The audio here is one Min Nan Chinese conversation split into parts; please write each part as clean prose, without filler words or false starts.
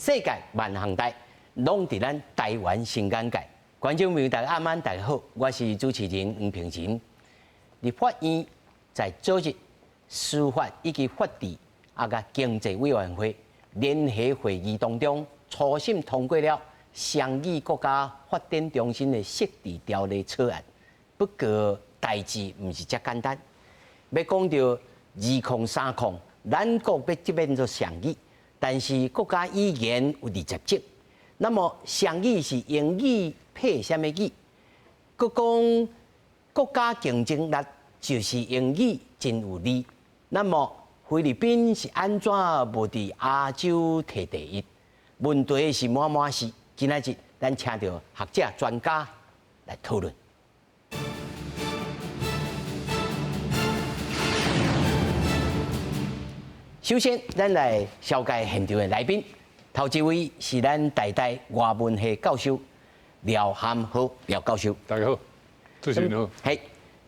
世界萬項代，攏佇咱台灣新眼界。觀眾朋友大家暗安，大家好，我是主持人黃平仁。立法院在昨日司法以及法制啊佮經濟委員會聯合會議當中，初審通過了雙語國家發展中心的設置條例草案。不過代誌毋是遮簡單，欲講著2030，咱國欲這變做雙語，但是國家語言有20種，那麼雙語是英語配啥物語？閣講國家競爭力就是英語真有利。那麼菲律賓是按怎無佇亞洲提第一？問題是滿滿是。今仔日咱請著學者專家來討論。首先，咱來紹介現場的來賓。頭一位是咱台大外文系教授廖涵浩廖教授。大家好，主持人好。係。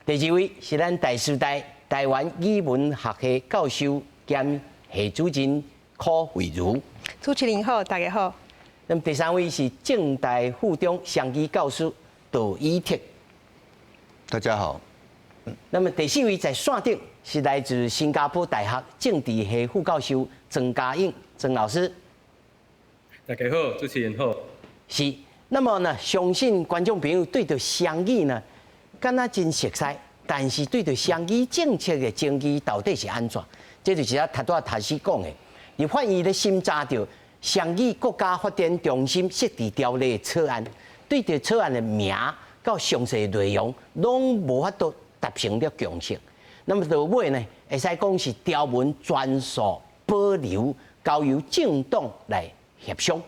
第二位是咱台師大台灣語文學系教授兼系主任柯惠如。主持人好，大家好。那麼第三位是政大附中雙語教師杜以鐵。大家好。那麼第四位在線頂是來自新加坡大學政治系副教授曾嘉穎曾老師。大家好，主持人好。是，那麼呢，相信觀眾朋友對著雙語呢，敢若真熟悉，但是對著雙語政策的爭議到底是按怎？這就是我頭拄仔開始講的。立法院咧審查著雙語國家發展中心設置條例草案，對著草案的名佮詳細內容，攏無法度達成著共識。那麼到尾呢，會使講是條文全數保留，交由政黨來協商。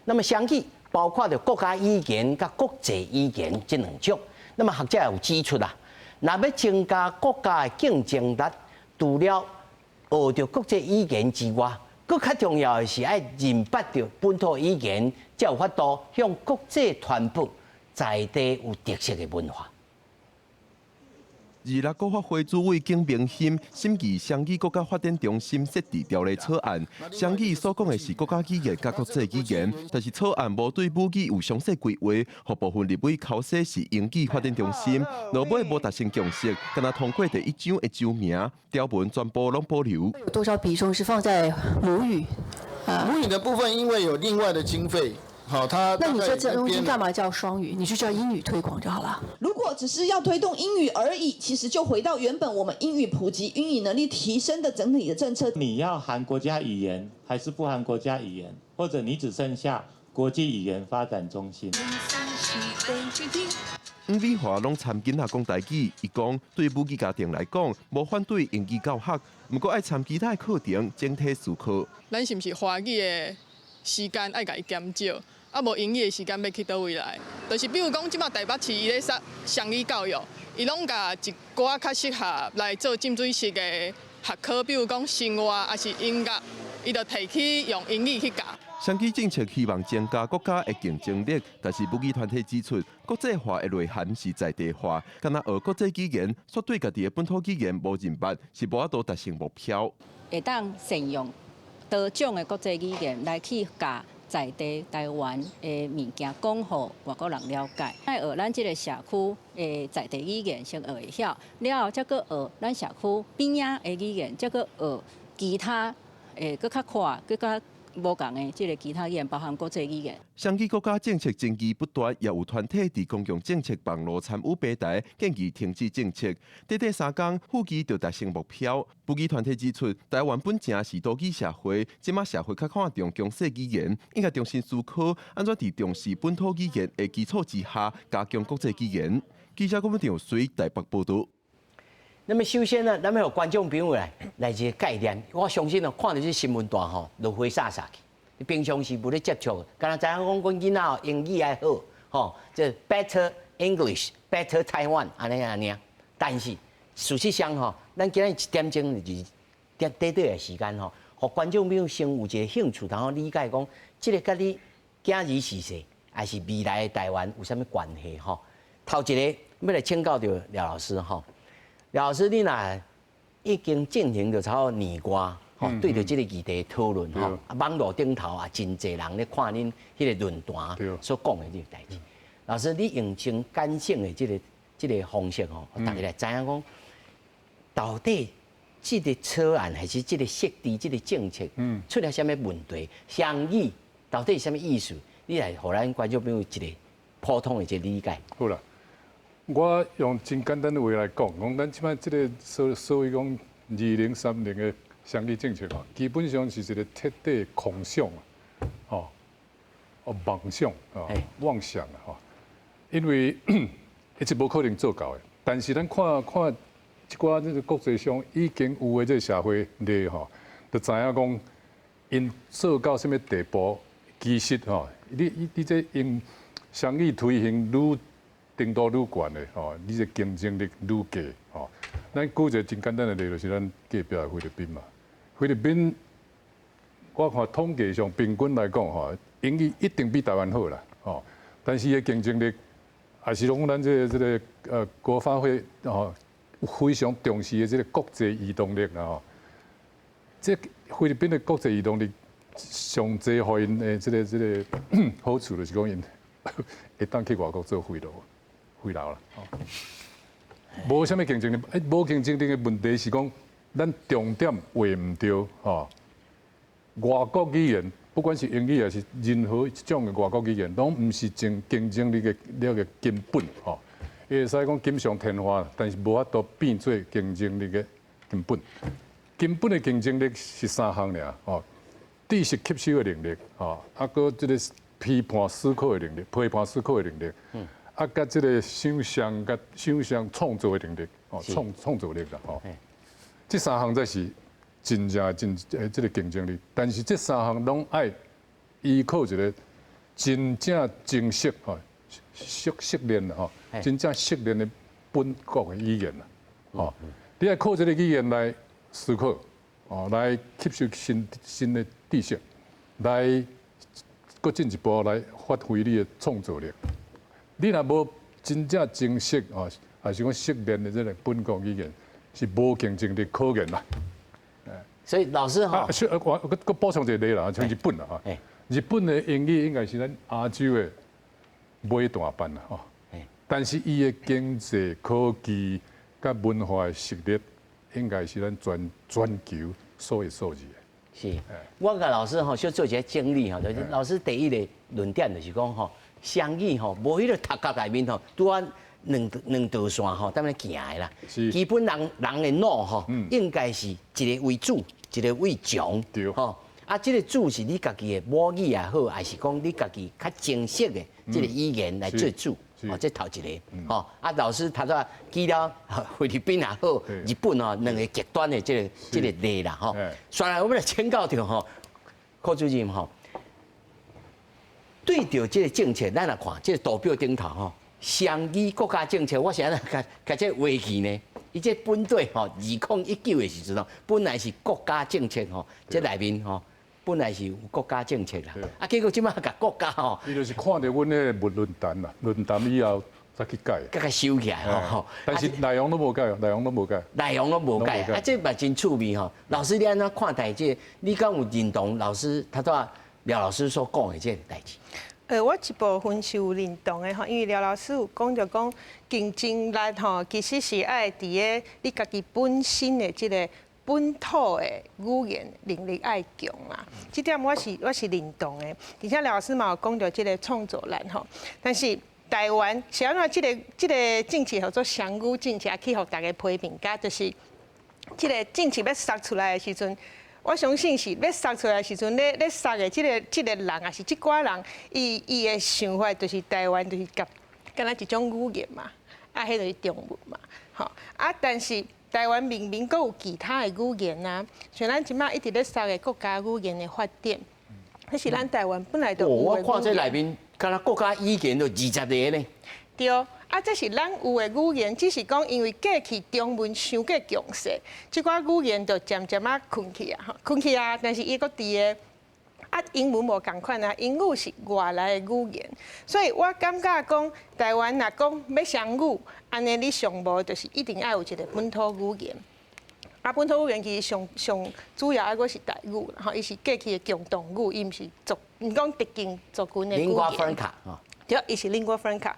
那麼雙語包括著國家語言佮國際語言這兩種。那麼學者有指出啊，若欲增加國家的競爭力，除了學著國際語言之外，閣較重要的是愛認捌著本土語言，才有法度向國際傳播在地有特色的文化。二六國發會主委景明鑫審議雙語國家發展中心設置條例草案，雙語所講的是國家語言佮國際語言，但是草案無對母語有詳細規劃，予部分立委剾洗是英語發展中心，落尾無達成共識，干焦通過第一章的章名條文全部攏保留。有多少比重是放在母語？啊，母語的部分因為有另外的經費。好，他那你這這東西幹嘛叫雙語？你就叫英語推廣就好了。如果只是要推動英語而已，其實就回到原本我們英語普及、英語能力提升的整體的政策。你要含國家語言還是不含國家語言？或者你只剩下國際語言發展中心？黃美華攏參囡仔講台語，伊講對母語家庭來講，無反對英語教學，毋過愛參其他課程整體思考。咱是毋是華語的時間愛共伊減少？啊，無英語的時間欲去佗位來？就是比如講，這馬台北市伊咧設雙語教育，伊攏共一寡較適合來做浸水式的學科，比如講生活抑是音樂，伊就提去用英語去教。雙語政策希望增加國家的競爭力，但是母語團體指出，國際化的內涵是在地化，干焦學國際語言，卻對家己的本土語言無認捌，是無法度達成目標。會當善用多種的國際語言來去共在地台灣的物件講予外國人了解。愛學咱這个社區的在地語言先學會曉，了後才閣學咱社區邊仔的語言，才閣學其他會閣較闊、閣較無仝的這个其他語言，包含國際語言。雙語國家政策爭議不斷，也有團體佇公共政策網路參與平台建議停止政策。短短3工，附議就達成目標。母語團體指出，台灣本正是多語社會，這馬社會較看重強勢語言，應該重新思考，按怎佇重視本土語言的基礎之下，加強國際語言。記者郭文長隨台北報導。那麼首先呢，咱欲予觀眾朋友來來一个概念，我相信哦，看著這新聞大吼，就花灑灑去。你平常時無咧接觸，敢若知影講阮囡仔英語愛好，吼，這 Better English, Better Taiwan 按呢按呢。但是事實上吼，咱今日一點鐘就是短短的時間吼，予觀眾朋友先有一个興趣，然後理解講，這个佮你囝兒時勢，抑是未來的台灣有啥物關係吼？頭一个欲來請教著廖老師吼。廖老師，你若已經進行著差不多年外，吼，對著這個議題討論吼，啊，網路頂頭也真濟人咧看恁彼個論壇所講的這個代誌。老師，你用真感性的這個方式吼，大家來知影講，到底這個草案還是這個設置這個政策，出了啥物問題？雙語到底是啥物意思？你來予咱觀眾朋友一個普通的一個理解。好啦，我用真簡單的話來講，講咱這擺這個所謂講2030的雙語政策啊，基本上是一個徹底空想啊，哦，哦夢想啊，妄想啊，吼，因為彼是無可能做到的。但是咱看看一寡這個國際上已經有的這個社會例吼，就知影講𪜶做到啥物地步，其實吼，你這用雙語推行愈程度愈懸的吼，你這競爭力愈低吼。咱舉一個真簡單的例，就是咱隔壁的菲律賓嘛。菲律賓，我看統計上平均來講吼，英語一定比台灣好啦，吼。但是伊的競爭力，也是講咱這個國發會吼非常重視的這個國際移動力啦吼。這菲律賓的國際移動力上濟予𪜶的這個好處，就是講𪜶會當去外國做飛流，飛流啦。無啥物競爭力，無競爭力的問題是講，咱重點畫毋對吼。外國語言，不管是英語還是任何一種的外國語言，攏毋是真競爭力的那個根本吼。伊會使講錦上添花，但是無法度變做競爭力的根本。根本的競爭力是三項爾吼：知識吸收的能力，吼，啊，閣這個批判思考的能力，批判思考的能力，啊，佮這個想象佮想象創造的能力，哦，創造力啦，吼。這三項才是真正真這個競爭力。但是這三項攏愛依靠一個真正精熟吼，熟練啦吼，真正熟練的本國的語言啦，吼，你愛靠這個語言來思考，哦，來吸收新的知識，來閣進一步來發揮你的創造力。你若無真正精熟哦，還是講熟練的這個本國語言，是無競爭力可言啦。所以老師哈，我閣補充一個例啦，像日本啦嚇，日本的英語應該是咱亞洲的尾大班啦吼，但是伊的經濟、科技佮文化的實力，應該是咱全球數一數二的。是，我共老師吼小做一個整理吼，就是老師第一個論點就是講吼，雙語吼，無彼個頭殼內面吼，拄仔兩道線吼，踮咧行的啦。基本人人的腦吼，應該是一個為主，一個為從。吼，啊，這個主是你家己的母語也好，還是講你家己較清晰的這個語言來做主。哦，這頭一個，吼，啊，老師頭拄舉了菲律賓也好，日本吼，兩個極端的這個例啦，吼。紲來我們來請教著吼，柯主任吼，對著這個政策，咱來看這個圖表頂頭吼，雙語國家政策，我是按怎共共這畫去呢？伊這本底吼，2019的時陣吼，本來是國家政策吼，這內面吼，本來是有國家政策啦，啊，結果這擺共國家吼，伊就是看著阮彼個論壇啦，論壇以後才去改，閣共收起來吼。但是內容攏無改，內容攏無改，內容攏無改，啊，這嘛真趣味吼。老師你按怎看待這個？你敢有認同老師頭拄仔廖老師所講的這個代誌？我一部分是有認同的吼，因為廖老師有講著講競爭力吼，其實是愛佇個你家己本身的這個本土的語言能力愛強啦，這點我是認同的。而且廖老師嘛有講著這個創造力吼，但是台灣是按怎這個政策叫做雙語政策，去予大家批評，佮就是這個政策欲殺出來的時陣，我相信是欲殺出來的時陣，咧殺的這個人，也是這寡人，伊的想法就是台灣就是佮敢若一種語言嘛，啊，彼就是中文嘛，吼啊，但是台灣明明閣有其他的語言啊，像咱這擺一直咧殺的國家語言的發展，彼是咱台灣本來就有的語言。我看這內面，敢若國家語言就20個呢。對，啊，這是咱有的語言，只是講因為過去中文傷過強勢，這寡語言就漸漸仔睏去啊，吼，睏去啊，但是伊閣佇個。啊，英文無仝款啊，英語是外來的語言，所以我感覺講台灣若講欲雙語，按呢你上無就是一定愛有一個本土語言。啊，本土語言其實上上主要抑閣是台語，吼，伊是過去的共同語，伊毋是族，毋講特定族群的語言。 Lingua franca 吼。對，伊是 lingua franca。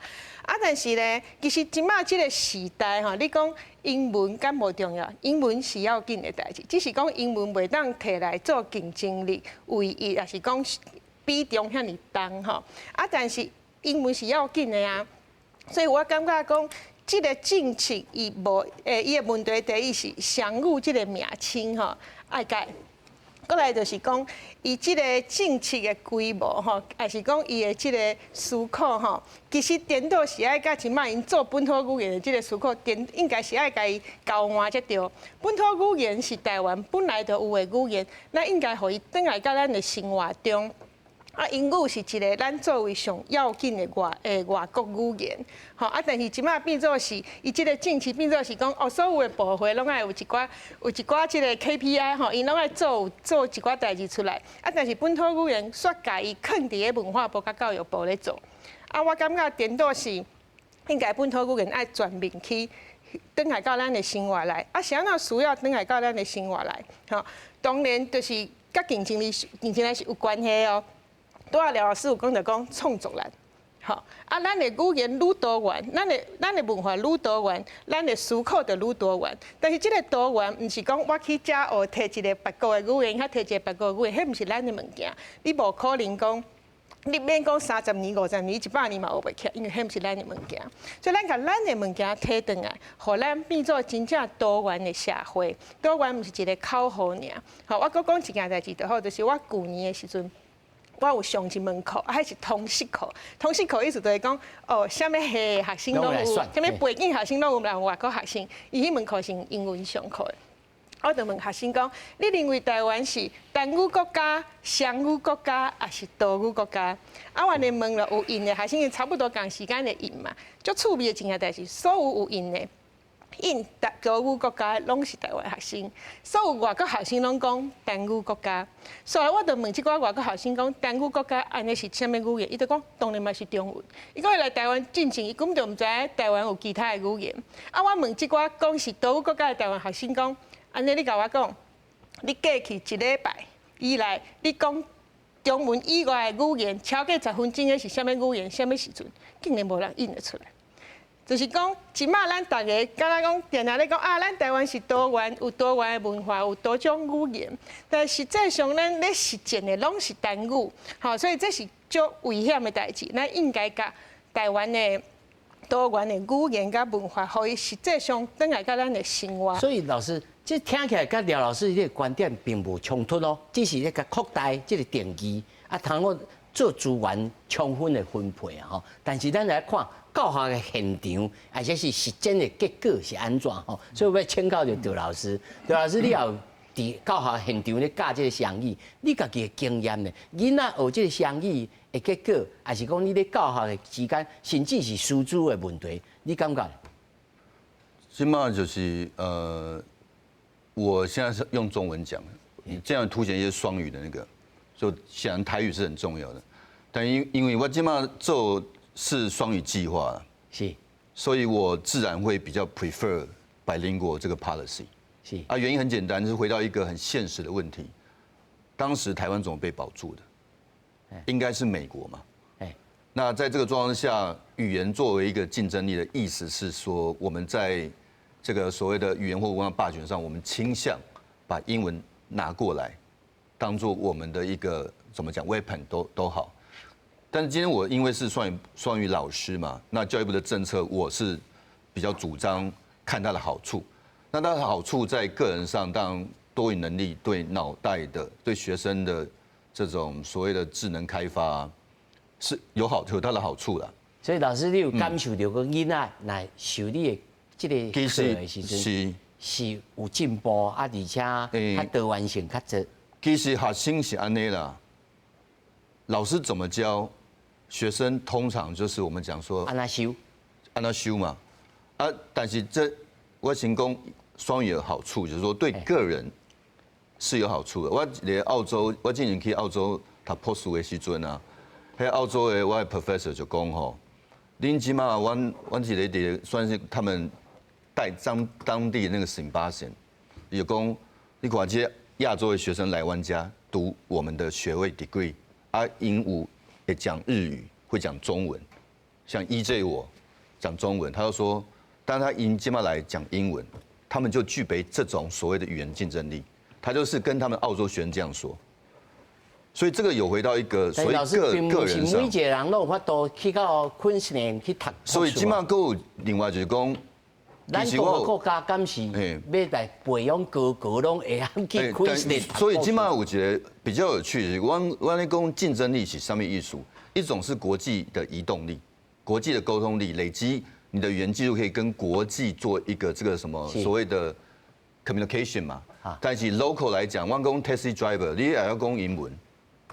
啊，但是咧，其實這馬這個時代吼，你講英文敢無重要？英文是要緊的代誌，只是講英文袂當提來做競爭力唯一，抑是講比重遐爾重吼。啊，但是英文是要緊的啊，所以我感覺講，這個政策伊無伊的問題第一是雙語這個名稱吼愛改，閣來就是講伊這個政策的規模吼，抑是講伊的這個思考吼，其實顛倒是愛佮這馬𪜶做本土語言的這個思考，顛應該是愛共伊交換才對。本土語言是台灣本來就有的語言，咱應該予伊轉來到咱的生活中。啊，英語是一個咱作為上要緊的外國語言，吼啊！但是這馬變做是，伊這個政策變做是講，哦，所有的部會攏愛有一寡這個 KPI 吼，𪜶攏愛做一寡代誌出來。啊，但是本土語言煞共伊囥佇咧文化部佮教育部咧做。啊，我感覺顛倒是應該本土語言愛全面去轉來到咱的生活內。啊，是按怎需要轉來到咱的生活內？吼，當然就是佮競爭力是有關係哦。拄仔廖老師有講著講創作力，吼啊，咱的語言愈多元，咱的文化愈多元，咱的思考就愈多元。但是這個多元，毋是講我去遮學提一個別國的語言，遐提一個別國的語言，彼毋是咱的物件。你無可能講，你免講30年、50年、100年嘛學袂起來，因為彼毋是咱的物件。所以咱共咱的物件提轉來，予咱變做真正多元的社會。多元毋是一個口號爾。吼，我閣講一件代誌就好，就是我舊年的時陣，我有上一門課，啊，彼是通識課。通識課意思就是講，哦，啥物系的學生攏有，啥物背景學生攏有，人外國學生，伊彼門課是用英文上課的。我就問學生講，你認為台灣是單語國家、雙語國家，抑是多語國家？啊，我咧問了有應的學生，差不多仝時間咧應嘛。足趣味的一件代誌，所有有應的，應多語國家攏是台灣學生，所有外國學生攏講單語國家。所以我就問這寡外國學生講，單語國家按呢是啥物語言？伊就講當然嘛是中文。伊講伊來台灣進前，伊根本就毋知影台灣有其他的語言。啊，我問這寡講是多語國家的台灣學生講，按呢你共我講，你過去一禮拜以來，你講中文以外的語言超過10分鐘的是啥物語言？啥物時陣？竟然無人應得出來。就是講，這馬咱逐个敢若講，定定咧講啊，咱台灣是多元，有多元的文化，有多種語言，但實際上咱咧實踐的攏是單語，吼，所以這是足危險的代誌。咱應該共台灣的多元的語言佮文化，予伊實際上轉來到咱的生活。所以老師，這聽起來佮廖老師這個觀點並無衝突咯，只是咧共擴大這個定義，啊，通好做資源充分的分配啊，吼。但是咱來看教學的現場，或者是實踐的結果是按怎吼？所以我欲請教著杜老師，杜老師你也有佇教學現場咧教這個雙語，你家己的經驗呢？囡仔學這個雙語的結果，抑是講你咧教學的之間，甚至是師資的問題，你感覺？這馬就是我現在是用中文講，這樣凸顯一些雙語的那個，就顯然台語是很重要的。但因為我這馬做是雙語計劃，所以我自然會比較 prefer bilingual 這個 policy。啊，原因很簡單，就是回到一個很現實的問題。當時台灣怎麼被保住的？應該是美國嘛。那在這個狀況下，語言作為一個競爭力的意思是說，我們在這個所謂的語言或文化霸權上，我們傾向把英文拿過來，當做我們的一個怎麼講 weapon 都好。但是今天我因為是雙語老師嘛，那教育部的政策我是比較主張看它的好處。那它的好處在個人上，當然多語能力對腦袋的、對學生的這種所謂的智能開發是有好處，有它的好處啦。所以老師，你有感受到講囡仔來受你的這個課的時陣，是有進步啊，而且較多元性較濟。其實學生是按呢啦，老師怎麼教，學生通常就是我們講說按怎修，按怎修嘛。啊，但是這我先講雙語的好處，就是說對個人是有好處的。我佇澳洲，我之前去澳洲讀博士的時陣啊，彼澳洲的我的 professor 就講吼，恁這馬阮阮一个佇算是他們帶當地那個 symposium，伊就講，你看這亞洲的學生來阮遮讀我們的學位 degree，啊，𪜶有會講日語，會講中文，像 EJ 我講中文，他就說，當他𪜶這馬來講英文，他們就具備這種所謂的語言競爭力。他就是跟他們澳洲學生這樣說，所以這個有回到一個所謂個人上。每一個人攏有法度去到昆士蘭去讀。所以這馬閣有另外就是講，咱各個國家敢是欲來培養個個攏會曉去昆士蘭讀。所以這馬有一個比較有趣的，阮咧講競爭力是啥物意思？一種是國際的移動力、國際的溝通力，累積你的語言技術可以跟國際做一個這個什麼所謂的 communication 嘛。但是 local 來講，阮講 taxi driver，你也要講英文，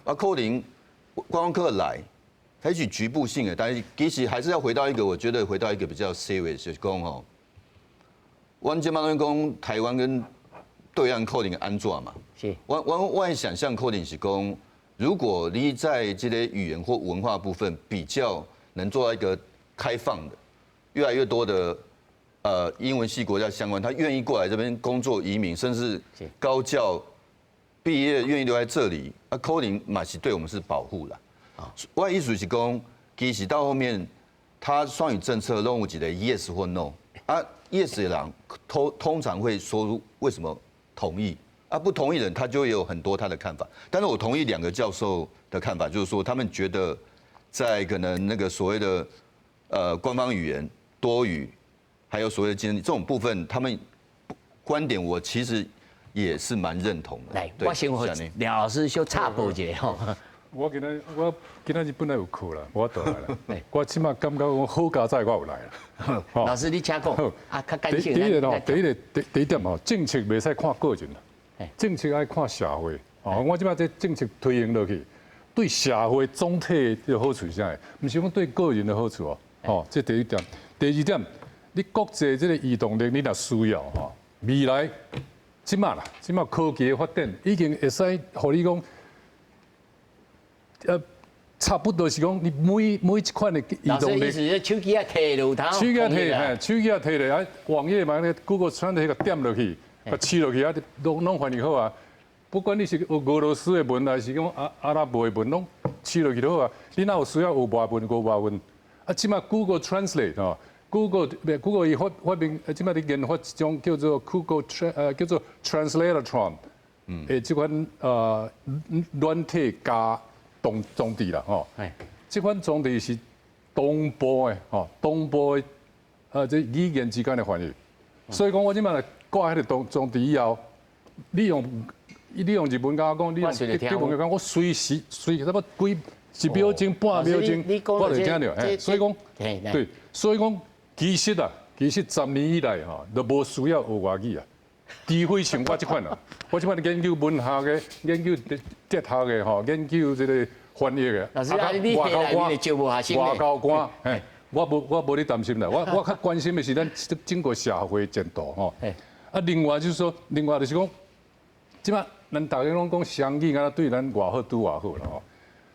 啊，可能觀光客來，採取局部性的，但是其實還是要回到一個，我覺得回到一個比較 serious，就是講吼，阮這馬講台灣跟對岸可能按怎嘛？阮想象可能是講，如果你在這個語言或文化部分比較能做到一個開放的，越來越多的英文系國家相關，他願意過來這邊工作、移民，甚至高教畢業願意留在這裡，啊，可能嘛是對我們是保護啦。我意思是講，其實到後面，他雙語政策攏有一個 yes 或 no，啊，yes 的人通常會說為什麼同意，啊，不同意的人他就有很多他的看法。但是我同意兩個教授的看法，就是說他們覺得在可能那個所謂的官方語言多語，還有所謂的競爭力這種部分，他們觀點我其實也是蠻認同的。來，我先予廖老師小插播一下吼。我今仔日本來有課啦，無法度來啦。我這馬感覺講好佳哉，我有來啦。老師，你請講。啊，較感性。第一個吼，第一點吼，政策袂使看個人啦，政策愛看社會。哦，我這馬這政策推行落去，對社會總體的好處是啥？毋是講對個人的好處哦。哦，這第一點。第二點，你國際這個移動力，你若需要吼，未來這馬啦，這馬科技的發展已經會使予你講，差不多是講你每一款的移動力，手機仔提落頭，手機仔提，嘿，手機仔提咧，啊，網頁嘛，那 Google Translate 共點落去，共試落去啊，攏翻譯好啊。不管你是學俄羅斯的文，還是講阿拉伯的文，攏試落去就好啊。你若有需要學外文，學外文。啊，這馬 Google Translate 吼，Google 伊發明，這馬佇研發一種叫做 Google Tran 叫做 Translatotron，這款軟體加裝置啦，吼。這款裝置是同步的，吼，同步的，這語言之間的翻譯。所以講，我這馬來掛彼个裝置以後，你用日文共我講，你用德文共我講，我隨時隨差不多幾一秒鐘、半秒鐘，我就聽著。嘿，所以講，對，所以講，其實啊，其實10年以來吼，都無需要學外語啊。除非像我這款啊，我這款研究文學的、研究哲學的吼，研究這個翻譯的，老師，啊，你內面招無學生外交官，嘿，我無咧擔心啦，我較關心的是咱整個社會前途吼。啊，另外就是說，另外就是講，這馬咱逐家攏講雙語，敢若對咱偌好拄偌好啦吼。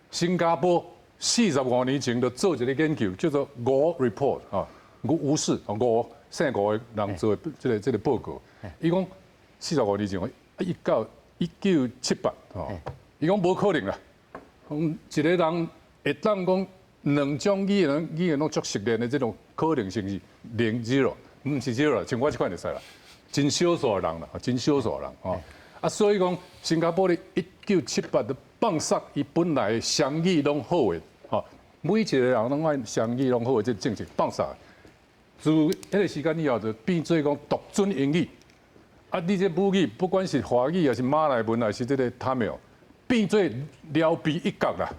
新加坡45年前就做一個研究，叫做吳 Report 吼，吳吳氏吳姓吳的人做的這個報告。伊講45年前，1978吼，伊講無可能啦，講一個人會當講兩種語言攏足熟練的這種可能性是零 zero，毋是 zero，像我這款就使啦，真少數的人啦，真少數的人吼。啊，所以講新加坡咧1978就放捒伊本來雙語攏好的，吼，每一個人攏愛雙語攏好的這個政策放捒。自彼個時間以後，就變做講獨尊英語。啊，你這母語不管是華語，還是馬來文，還是這個塔米爾，變做撩鼻一角啦，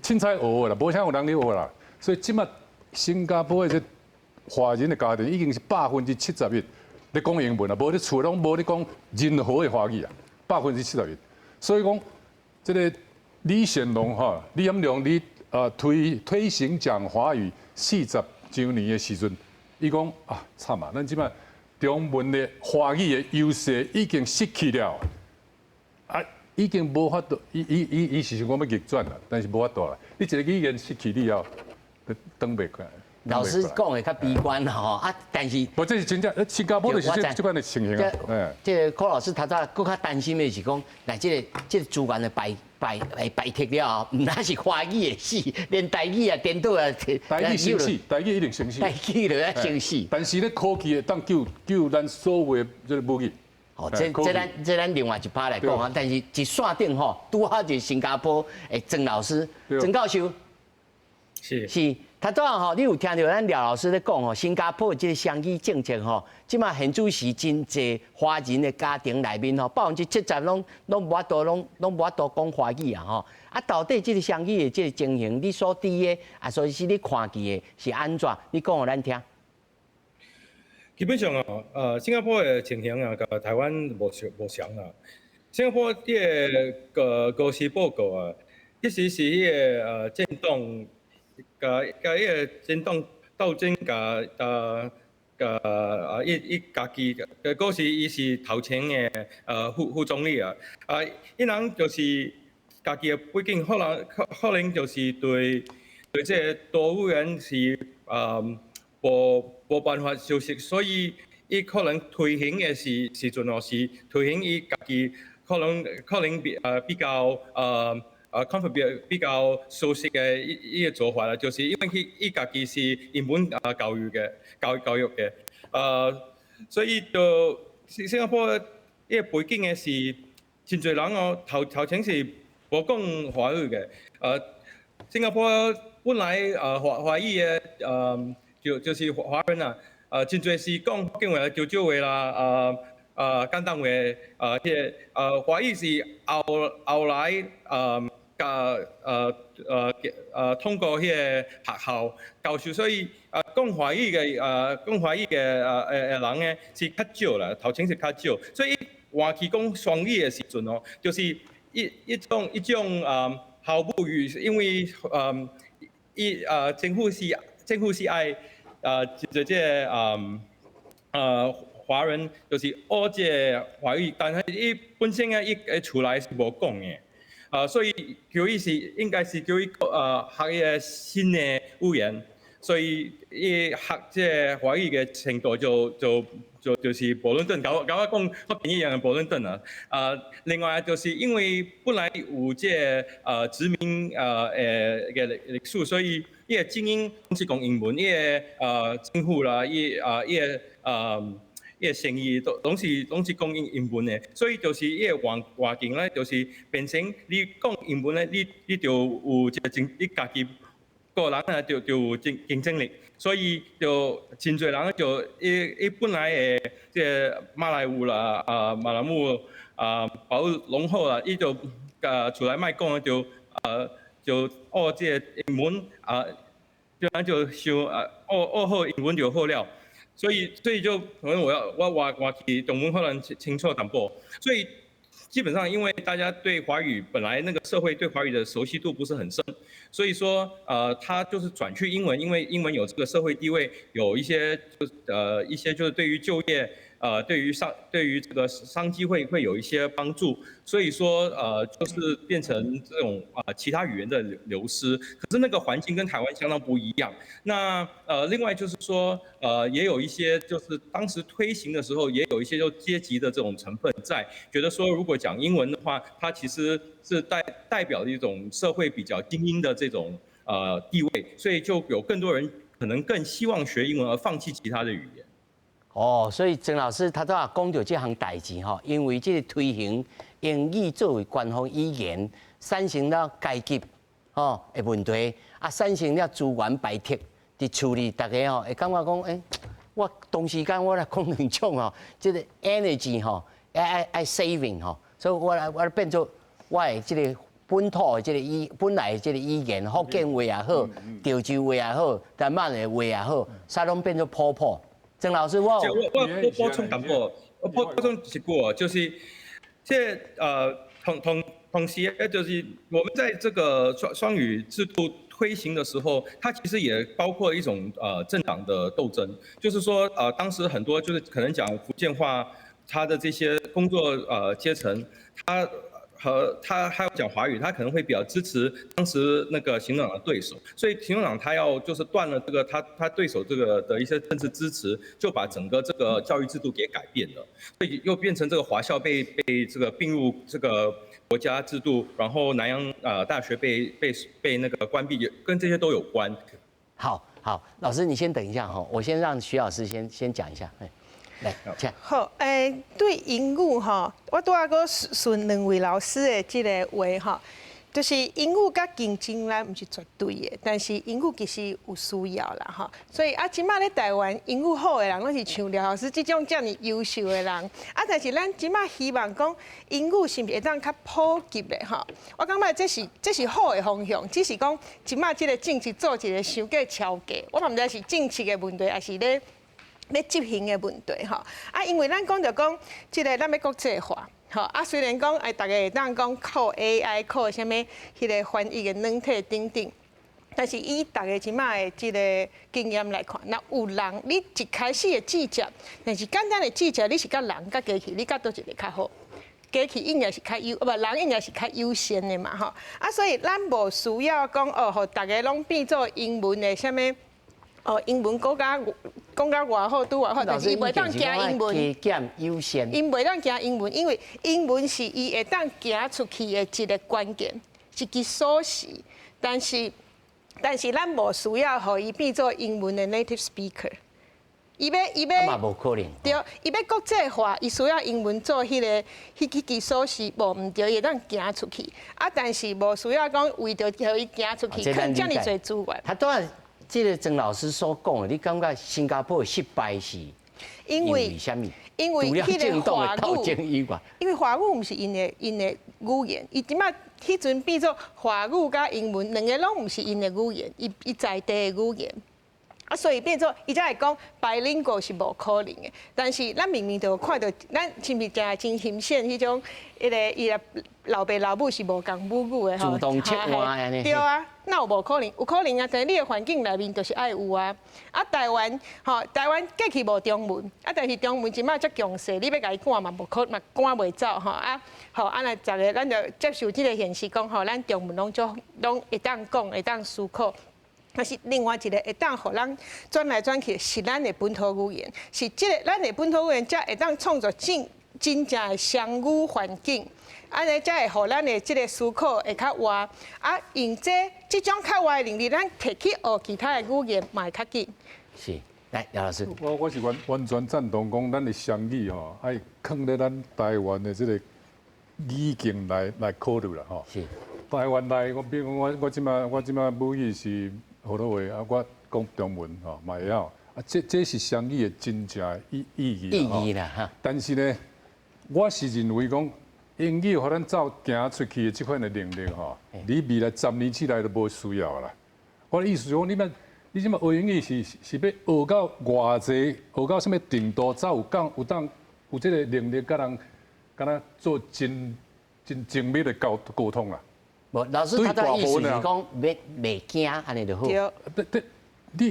凊彩學的啦，無啥有人咧學啦。所以這馬新加坡的這華人的家庭已經是71%咧講英文啦，無咧厝攏無咧講任何的華語啊，71%。所以講這個李顯龍吼，李顯龍你推行講華語40週年的時陣，伊講啊慘啊，咱這馬中文的華語的優勢已經失去了，啊，已經無法度，伊是想講欲逆轉啦，但是無法度啦。你一個語言失去以後，就轉袂過來。老師講的較悲觀啦吼，啊，但是，無這是真正，新加坡就是這這款的情形啊。這個柯老師頭拄閣較擔心的是講，來這個資源的排斥了後，毋但是華語會死，連台語啊、顛倒啊，台語先死，台語一定先死，台語就愛先死。但是咧，科技會當救咱所有的這個母語。哦，這咱另外一趴來講啊，但是一線頂吼，拄好就是新加坡的曾老師，曾教授，是。頭拄仔吼，你有聽著咱廖老師咧講吼，新加坡這個雙語政策吼，這馬現主時真濟華人的家庭內面吼，70%攏無法度講華語啊吼。啊，到底這個雙語的這個情形，你所知的啊，所以是你看見的是按怎？你講予咱聽。基本上啊，新加坡的情形啊，佮台灣無相啊。新加坡這個高時報告啊，其實是彼個政黨。佮彼個政黨鬥爭，佮啊，伊家己，嗰時伊是頭前的副總理啊，啊，伊人就是家己的背景，可能就是對這個多語言是無辦法熟悉，所以伊可能推行的時陣哦，是推行伊家己可能比較comfort 比較熟悉的伊個做法啦，就是因為伊家己是英文啊教育的，所以就新加坡伊個背景的是真濟人哦，頭前是無講華語的，新加坡本來華裔的就是華人啊，真濟是講福建話、潮州話啦，廣東話，彼個華語是後來佮通過彼個學校教授，所以講華語的人呢是較少啦，頭前是較少，所以換去講雙語的時陣哦，就是一種毫不語，因為伊政府是愛這華人就是學這個華語，但係伊本身啊，伊厝內是無講的，所以叫伊是應該是叫伊學一個新的語言，所以伊學這個華語的程度就是無論頓，佮我講福建一樣無論頓啊。另外就是因為本來有這個殖民的歷史，所以伊個精英攏是講英文，伊個政府啦，伊個生意都攏是講英文的，所以就是伊個環境咧，就是變成你講英文咧，你就有一個競，你家己個人啊，就有競爭力，所以就真濟人就伊本來的這個馬來語啦，啊馬來語啊，包括攏好啦，伊就厝內莫講就學這個英文啊，就咱就想啊，學好英文就好了。所以就可能我要我換去中文可能清楚淡薄，所以基本上因為大家對華語本來那個社會對華語的熟悉度不是很深，所以說他就是轉去英文，因為英文有這個社會地位，有一些就一些就是對於就業對於這個商機會有一些幫助，所以說就是變成這種啊其他語言的流失。可是那個環境跟台灣相當不一樣。那另外就是說也有一些就是當時推行的時候，也有一些就階級的這種成分在，覺得說如果講英文的話，它其實是代表一種社會比較精英的這種地位，所以就有更多人可能更希望學英文而放棄其他的語言。哦，所以曾老師頭拄仔講著這項代誌吼，因為這個推行英語作為官方語言，產生了階級吼的問題，啊，產生了資源排斥，佇處理大家吼會感覺講，我同時間我來講兩種吼，這個 energy 吼，愛 saving 吼，所以我來變做我的這個本土的這個語，本來的這個語言，福建話也好，潮州話也好，台灣的話也好，啥攏變做普普。曾老師，我補充淡薄，我補充一句哦，就是這同時，就是我們在這個雙語制度推行的時候，它其實也包括一種政黨的鬥爭，就是說當時很多就是可能講福建話，他的這些工作階層，他和他還要講華語，他可能會比較支持當時那個行動黨的對手，所以行動黨他要就是斷了這個他對手這個的一些政治支持，就把整個這個教育制度給改變了，所以又變成這個華校被這個併入這個國家制度，然後南洋大學被那個關閉，也跟這些都有關。好好，老師你先等一下哈，我先讓徐老師先講一下。來，請。好，對英語吼，我拄仔閣順兩位老師的這个話吼，就是英語佮競爭力毋是絕對的，但是英語其實有需要啦吼。所以啊，這馬咧台灣英語好的人，攏是像廖老師這種遮爾優秀的人。啊，但是咱這馬希望講英語是毋是會當較普及的吼？我感覺這是好的方向，只是講這馬這个政策做一个傷過超過，我嘛毋知是政策的問題，抑是咧執行的問題吼。啊，因為咱講著講，這个咱欲國際化，吼啊，雖然講哎，逐家會當講靠 AI 靠啥物彼个翻譯的軟體等等，但是以逐家這馬的這个經驗來看，若有人你一開始的直接，但是簡單的直接，你是佮人佮機器，你佮佗一个較好？機器應該是較優，無人應該是較優先的嘛吼。啊，所以咱無需要講哦，予逐家攏變做英文的啥物。哦，英文國家講甲偌好，拄偌好，但是伊袂當驚英文。加減優先。𪜶袂當驚英文，因為英文是伊會當行出去的一个關鍵，一支鎖匙。但是咱無需要予伊變做英文的 native speaker。伊欲嘛無可能。對，伊欲國際化，伊需要英文做彼个彼支鎖匙，無毋對，伊會當行出去。啊，但是無需要講為著予伊行出去，囥遮爾濟資源。他當然，這个曾老師所講的，你感覺新加坡的失敗是因為啥物？因為彼个華語，因為華語毋是𪜶的語言，伊這馬彼陣變做華語佮英文，兩个攏毋是𪜶的語言，伊在地的語言。啊，所以變做伊才會講 bilingual 是無可能的。但是咱明明就有看著，咱是毋是誠真欣賞彼種，彼个伊的老爸老母是無仝母語的吼？主動切換按呢。對啊，哪有無可能？有可能啊！但你的環境內面就是愛有啊。啊，台灣吼，台灣過去無中文，啊，但是中文這馬遮強勢，你欲共伊趕嘛無可嘛趕袂走吼啊！吼，啊若逐个咱就接受這个現實，講吼，咱中文攏足攏會當講，會當思考。但是另外一个會當予人轉來轉去，是咱的本土語言，是這个咱的本土語言，才會當創造真正的雙語環境，按呢才會予咱的這个思考會較活。啊，用這種較活的能力，咱提去學其他的語言嘛會較緊。是，來廖老師。我是完全贊同講，咱的雙語吼，愛囥佇咱台灣的這个語境來考慮啦吼。台灣內，我比如講我這馬母語是河洛話啊，我講中文吼嘛會曉啊，這是雙語的真正意義意義啦哈。但是呢，我是認為講英語予咱走行出去的這款的能力吼，你未來10年之內都無需要啦。我的意思是講，你這馬學英語是欲學到偌濟，學到啥物程度，才有講有當有這个能力，佮人敢若做真精密的溝通啦。無，老師他的意思是講，袂袂驚按呢就好。對對，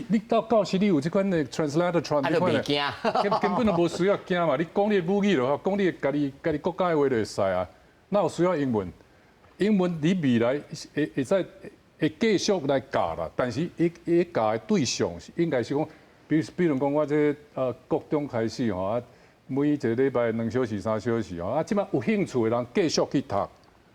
你到時你有這款的 translator 這款的，根本就無需要驚嘛。你講你的母語就好，講你的家己國家的話就會使啊。哪有需要英文？英文你未來會使會繼續來教啦，但是伊教的對象是應該是講，比如講我這國中開始吼啊，每一个禮拜2小時、3小時吼啊，這馬有興趣的人繼續去讀，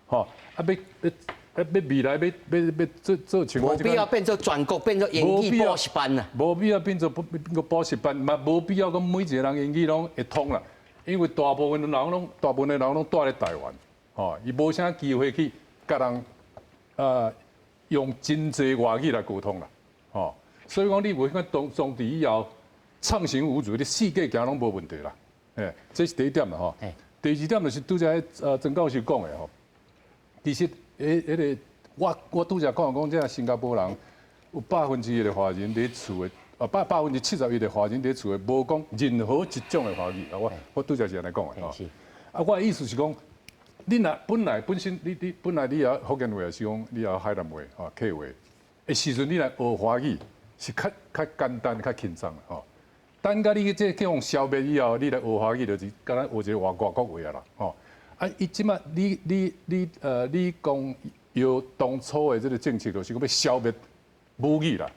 吼啊欲欲啊欲未來欲欲欲做像無必要變做全國變做英語補習班啦。無必要變做補習班，嘛無必要講每一个人英語攏會通啦，因為大部分的人攏蹛佇台灣，吼，伊無啥機會去佮人用真濟外語來溝通啦，吼，所以講你有彼款裝置以後，暢行無阻，你四界行攏無問題啦，這是第一點啦，吼。第二點就是拄才曾教授講的吼，其實彼個我拄才講講，這新加坡人有1%的華人佇厝的，啊71%的華人佇厝的，無講任何一種的華語啊，我拄才是按呢講的吼。啊，我的意思是講，你若本來本身你本來你也福建話，抑是講你也海南話、吼客話，的時陣你來學華語是較簡單、較輕鬆的吼。等甲你這去予消滅以後，你來學華語就是敢若學一个外國話啊啦，吼。啊，伊這馬你講由當初的這個政策就是講欲消滅母語啦，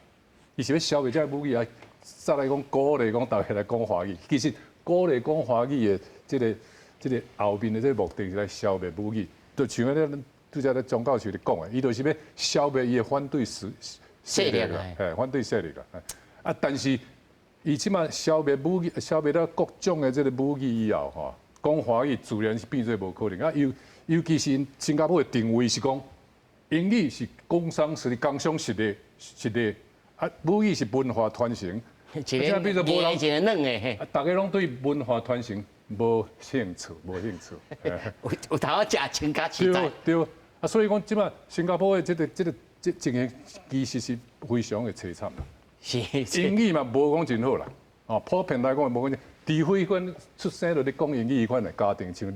伊是欲消滅這个母語啊，再來講鼓勵講大家來講華語。其實鼓勵講華語的這個後面的這個目的是來消滅母語，就像咧拄才咧莊教授咧講的，伊就是欲消滅伊的反對勢力啦，嘿，反對勢力啦。啊，但是伊這馬消滅母語，消滅了各種的這個母語以後，吼，講華語自然是變做無可能。啊，尤其是新加坡的定位是講，英語是工商實力、工商實力，啊，母語是文化傳承。一個變做無人，一个軟的嘿。啊，大家攏對文化傳承無興趣，無興趣。有頭仔食穿較實在。對對，啊，所以講這馬新加坡的這情形其實是非常的凄慘啦。英語嘛無講真好啦，哦，普遍來講無講，除非款出生就咧講英語彼款的家庭，像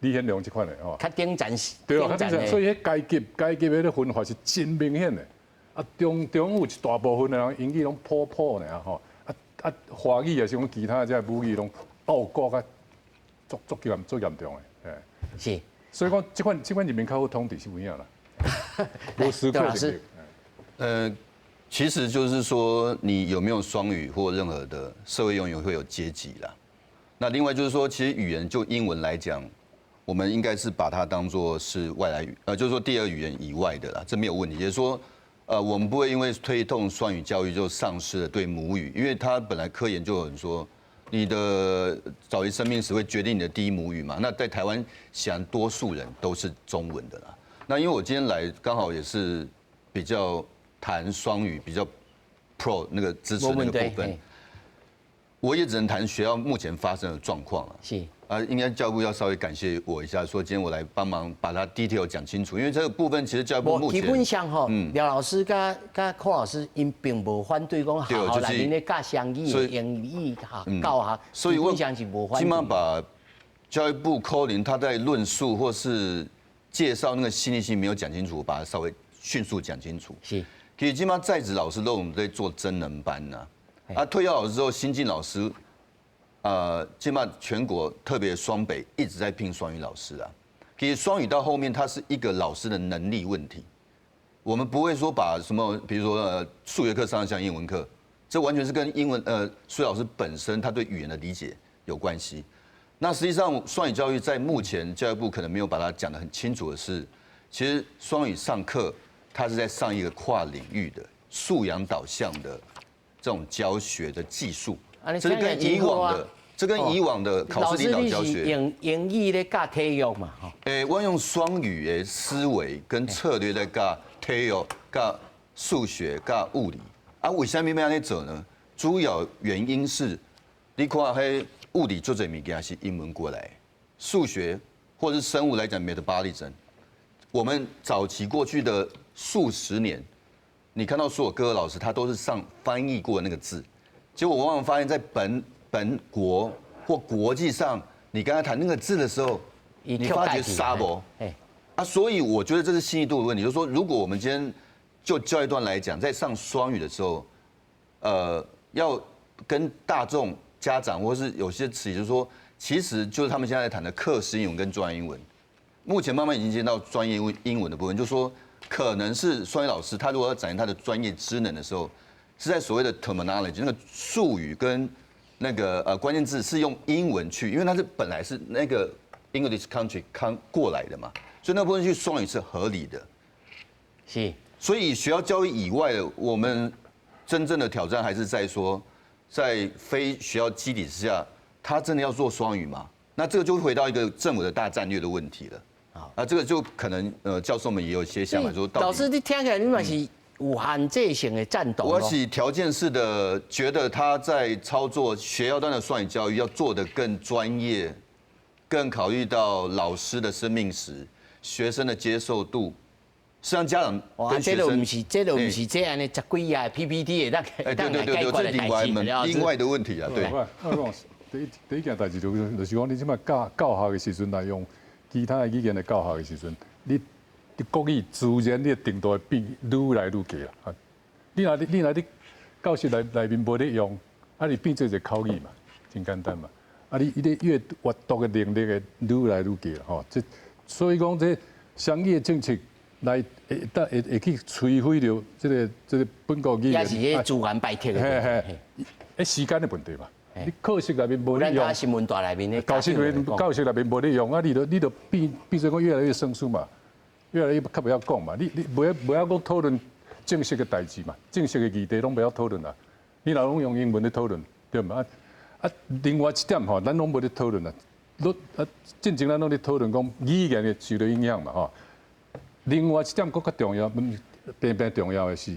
李顯龍這款的吼。較頂層。對啊，較頂層，所以彼階級彼个分化是真明顯的。啊，中有一大部分的人英語攏普普爾吼，啊華語也是講其他這母語攏倒掛較足足嚴足嚴重的，嘿。所以講這款人民較好統治是有影啦。無思考能力。其實就是說，你有沒有雙語或任何的社會用語會有階級啦。那另外就是說，其實語言就英文來講，我們應該是把它當做是外來語，就是說第二語言以外的啦，這沒有問題。也就是說，我們不會因為推動雙語教育就喪失了對母語，因為它本來科研就有人說，你的早期生命史會決定你的第一母語嘛。那在台灣顯然多數人都是中文的啦。那因為我今天來剛好也是比較談雙語比較 pro 那個支持那個部分，我也只能談學校目前發生的狀況啊。啊，應該教育部要稍微感謝我一下，說今天我來幫忙把它 detail 講清楚，因為這個部分其實教育部目前基本上吼，廖老師佮柯老師𪜶並無反對講學校內面咧教雙語的英語學教學，所以基本上是無反對。起碼把教育部柯林他在論述或是介紹那個細膩性沒有講清楚，我把它稍微迅速講清楚。其實這馬在職老師都我們在做增能班吶，啊，退休老師之後新進老師，這馬全國特別雙北一直在聘雙語老師啊。其實雙語到後面，它是一個老師的能力問題。我們不會說把什麼，比如說數學課上像英文課，這完全是跟英文數學老師本身他對語言的理解有關係。那實際上雙語教育在目前教育部可能沒有把它講得很清楚的是，其實雙語上課。他是在上一個跨領域的素養導向的這種教學的技術，這跟以往的考試領導教學用英語咧教體育嘛，吼。欸，我用雙語的思維跟策略來教體育、教數學、教物理。啊，為什麼欲按呢做呢？主要原因是，你看彼物理足濟物件是英文過來，數學或者是生物來講，metabolism，我們早期過去的數十年，你看到所有各個老師，他都是上翻譯過的那個字，結果往往發現，在本國或國際上，你跟他談那個字的時候，你發覺沙博，啊，所以我覺得這是細膩度的問題。就是說，如果我們今天就教育端來講，在上雙語的時候，要跟大眾家長或是有些詞，就是說，其實就是他們現在在談的課時英文跟專業英文，目前慢慢已經進到專業英文的部分，就是說。可能是雙語老師，他如果要展現他的專業知能的時候，是在所謂的 terminology 那個術語跟那個關鍵字是用英文去，因為它是本來是那個 English country 康過來的嘛，所以那部分去雙語是合理的。所以學校教育以外的，我們真正的挑戰還是在說，在非學校基底之下，他真的要做雙語嗎？那這個就會回到一個政府的大戰略的問題了。啊，這個就可能教授們也有一些想法，說老師，你聽起來你嘛是有限制性的贊同。我是條件式的，覺得他在操作學校端的雙語教育要做得更專業，更考慮到老師的生命史、學生的接受度。實際上家長跟學生，這就毋是這按呢十幾頁 PPT 會當會當來解決的代誌。另外的問題啊，對。我講第一件代誌就是講，你這馬教學的時陣來用其他的語言來教學的時陣，你國語自然你的程度會變愈來愈低啦。啊，你若你教室內面無咧用，啊，你變做一個口語嘛，真簡單嘛。啊，啊，你伊咧閱閱讀的能力會愈來愈低吼。這所以講這雙語的政策來會當會會去摧毀著這個本國語言。也是彼資源排斥的。嘿嘿，欸，時間的問題嘛。你課室內面無咧用，新聞台內面的教室內面無咧用啊！你就變做講越來越生疏嘛，越來越較袂曉講嘛。你袂曉講討論正式的代誌嘛，正式的議題攏袂曉討論啊。你若攏用英文咧討論，對毋？啊，另外一點吼，咱攏無咧討論啊。攏啊，進前咱攏咧討論講語言的受到影響嘛吼。另外一點閣較重要，變變重要的是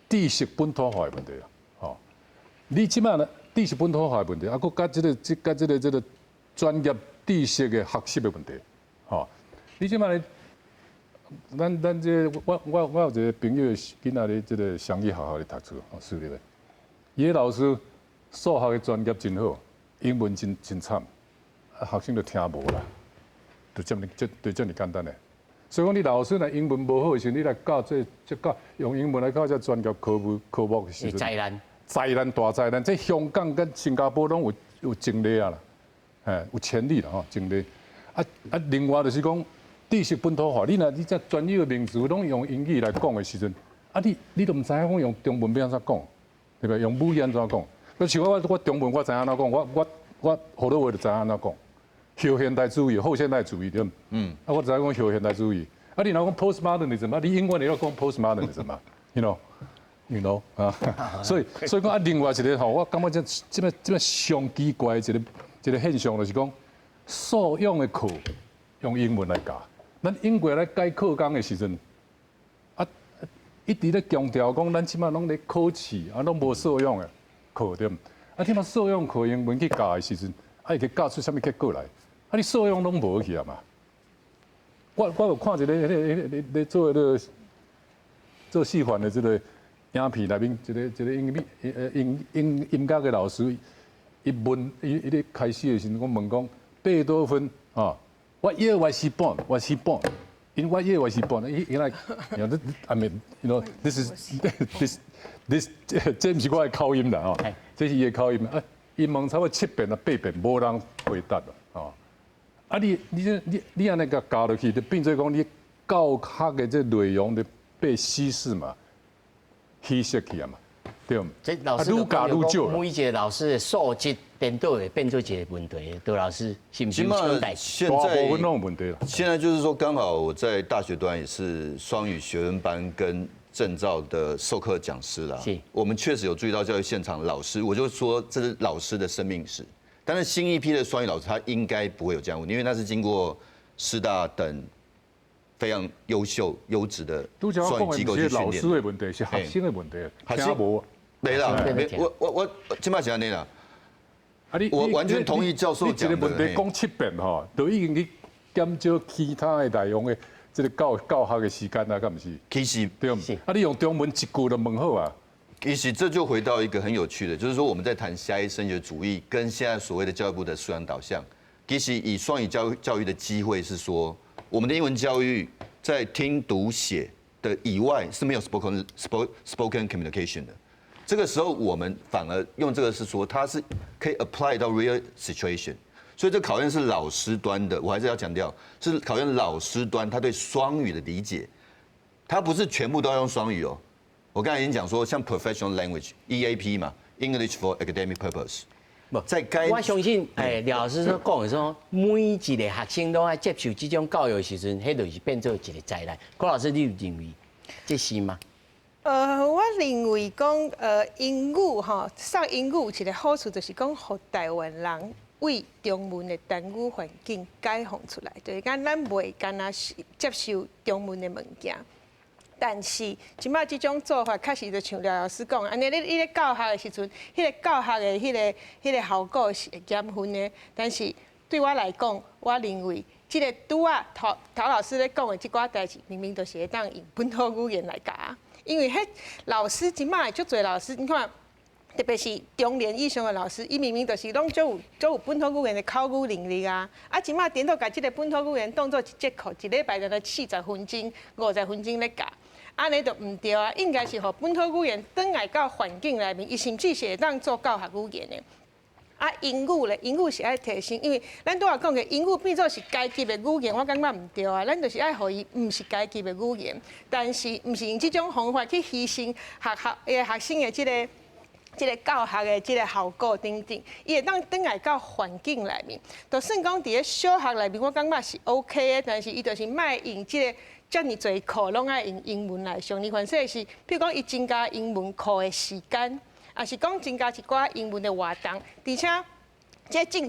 知識本土化的問題啊。吼，你這擺呢？知識本土化的問題，啊，閣佮這個、這、佮這個專業知識的學習的問題，吼。你這擺咧，咱這我有一個朋友囡仔咧，這個雙語學校咧讀書，私立的。伊个老師數學的專業真好，英文真真慘，啊，學生就聽無啦，就這麼這就這麼簡單的。所以講，你老師若英文無好的時陣，你來教這這教用英文來教這專業科目的時陣，災難。災難大災難，這香港佮新加坡攏有前例啊啦，嘿，有前例啦吼，前例。啊啊，另外就是講知識本土化，你若你這專業的名詞攏用英語來講的時陣，啊你你都毋知影講用中文欲按怎講，對不對？用母語按怎講？像我中文我知影按怎講，我河洛話就知影按怎講。後現代主義、後現代主義對毋？嗯。啊，我知影講後現代主義。啊，你若講 postmodernism 啊，你英文會曉講 postmodernism 嘛？You know？You know 啊，所以講啊，另外一個吼，我感覺這這麼上奇怪的一個現象，就是講素養的課用英文來教，咱英國來改課綱的時陣，啊，一直咧強調講，咱這擺攏咧考試，啊，攏無素養的課對毋？啊，這擺素養課英文去教的時陣，啊，會去教出啥物結果來？啊，你素養攏無去啊嘛？我有看一個彼個彼個咧做彼個做示範的這個影片內面，一個英語音音音樂的老師，伊問伊伊咧開始的時陣，我問講貝多芬啊，What year was he born? Was he born? In what year was he born? 伊伊來，I mean, this is this this 這毋是我的口音啦吼，這是伊的口音啊。伊問差不多七遍啊八遍，無人回答啦，吼。啊你你你你按呢共教落去，就變做講你教學的這內容就被稀釋嘛，稀釋去啊嘛，對毋？這老師愈教愈少。每一個老師的素質顛倒會變做一個問題，杜老師是毋是有這種代誌？現在大部分攏有問題啦。現在就是說，剛好我在大學端也是雙語學分班跟證照的授課講師啦。是。我們確實有注意到教育現場老師，我就說這是老師的生命史。但是新一批的雙語老師，他應該不會有這樣問題，因為那是經過師大等非常優秀、優質的雙語機構去訓練。老師的問題是學生的問題，聽無？沒啦，我這擺是按呢啦。啊你我完全同意教授講的。你一個問題講七遍吼，都已經去減少其他的內容的這個教學的時間啊，敢毋是？其實對毋？啊，你用中文一句就問好啊。其實這就回到一個很有趣的，就是說我們在談狹義升學主義，跟現在所謂的教育部的素養導向，其實以雙語教育的機會是說，我們的英文教育在聽讀寫的以外是沒有 spoken communication 的。這個時候我們反而用這個是說，它是可以 apply 到 real situation。所以這考驗是老師端的，我還是要強調，是考驗老師端他對雙語的理解，他不是全部都要用雙語哦。我剛才已經講說，像 professional language EAP 嘛，English for academic purpose。在該我相信，廖老師所講的說，每一個學生都愛接受這種教育的時陣，彼就是變做一個災難。郭老師，你有認為這是嗎？我認為講，英語吼，上英語有一個好處，就是講，予台灣人對中文的單語環境解放出來，就是講咱袂干焦是接受中文的物件。但是，這擺這種做法確實就像廖老師講，按呢你咧教學的時陣，彼個教學的彼個效果是會減分的。但是對我來講，我認為這個拄仔陶陶老師咧講的這寡代誌，明明就是會當用本土語言來教。因為彼老師這擺足濟老師，你看，特別是中年以上的老師，伊明明就是攏足有本土語言的口語能力啊！啊，這擺顛倒共這個本土語言當做一節課，一禮拜就來40分鐘、50分鐘咧教，按呢就毋對啊！應該是予本土語言轉來到環境內面，伊甚至是會當做教學語言的。啊，英語咧，英語是愛提升，因為咱拄仔講的英語變做是階級的語言，我感覺毋對啊。咱就是愛予伊毋是階級的語言，但是毋是用這種方法去犧牲學校的學生的這個教學的這個效果等等，伊會當轉來到環境內面。就算講佇咧小學內面，我感覺是 OK 的，但是伊就是莫用這個遮爾濟課攏愛用英文來上。你凡說是，比如講伊增加英文課的時間，抑是講增加一寡英文的活動，而且這政